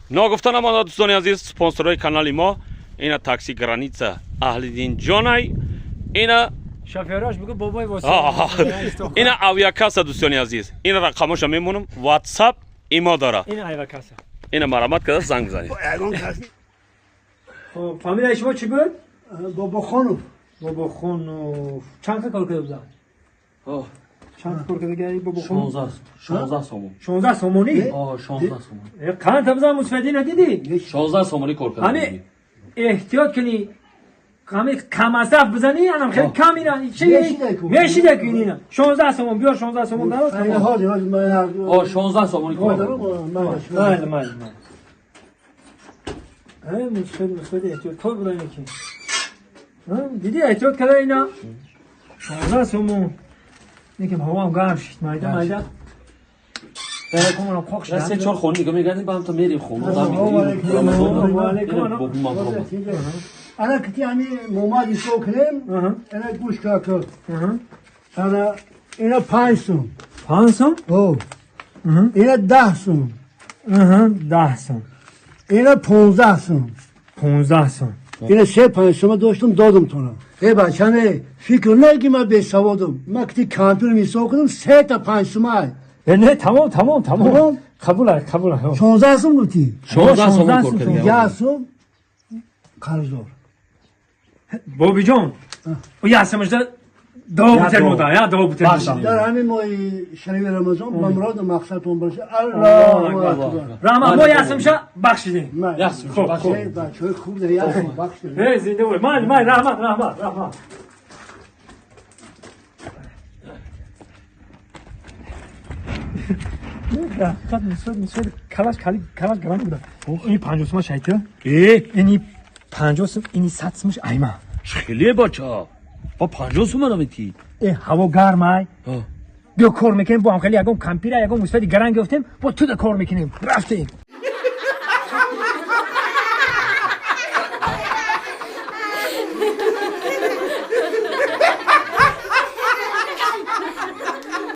Ногуфта намонад, дӯстони азиз, спонсорҳои канали мо ина такси Граница Аҳлиддин ҷонай, ина Шофёраш бигӯ бобои А, ина авиакасса. Дӯстони азиз, ина рақамоша мемонам, WhatsApp имо дора. Ин авиакасса. Ина марамат карда занг бизанед. Ягон кас. Хоб, фамилияи шумо чӣ буд? Бобохонов. Бобохонов. Чанд та кор карда буданд? Чанд кор карда гаи Бобохонов? 16 сомон. 16 сомонӣ? 16 сомон. Қанд бизан, мусфадӣ надидӣ? 16 сомонӣ кор карда. Ҳами эҳтиёт кунӣ, ҳами камасаф бизанӣ, анам хеле кам ина чи Мешида ку. Мешида ку ина 16 сомон биёр, 16 сомон дароз. Ҳозир, ҳозир ман. 16 сомонӣ кор карда. Майли, майли, майли. Мусфад, мусфад, эҳтиёткор буда ки дидӣ, эҳтиёт карда ина 16 сомон. Неким ҳавоам гарм шид, майда майда. Се чор хона дига мегардем, ба ҳамта мерем хона. Ана кити ҳами момад исо кунем, ана гӯш кака. Ана ина 5 сум. 5 сум? О. Ина 10 сум. 10 сум. Ина 15 сум. 15 сум. Ина се 5 сума доштум, додум тона. Э, бачане, фикр наки ман бесаводум. Ман кити компютер ҳисоб кунам, сета 5 сума. Не, тамом, тамом, тамом, қабул, қабул. 16 сум гуфтӣ? 16 сомон кор карда. 1 сум қарздор. Бобиҷон, ясамашда дуо бутер мода, я дуо бутер. Дар ҳамин моҳи шарифи Рамазон ба муроду мақсадтон бошад. Аллоҳу акбар. Раҳмат, мо ясамша бахшидем. Бачаҳои хуб дар ясм бахшидем. Э, зинда бой, майли, майли, раҳмат, раҳмат, раҳмат. Ҳақиқат мисол, мисол, калаш кали, калаш гаран буда. Ини 50 сума шайта. Ини 50 сум, ини 100 сумаш айма. Хеле, бача, ба 50 сума наметӣ. Э, ҳаво гармай. Биё, кор мекунем бо ҳам, хеле ягон кампира, ягон мусфади гаранг ёфтем, бо туда кор мекунем. Рафтем.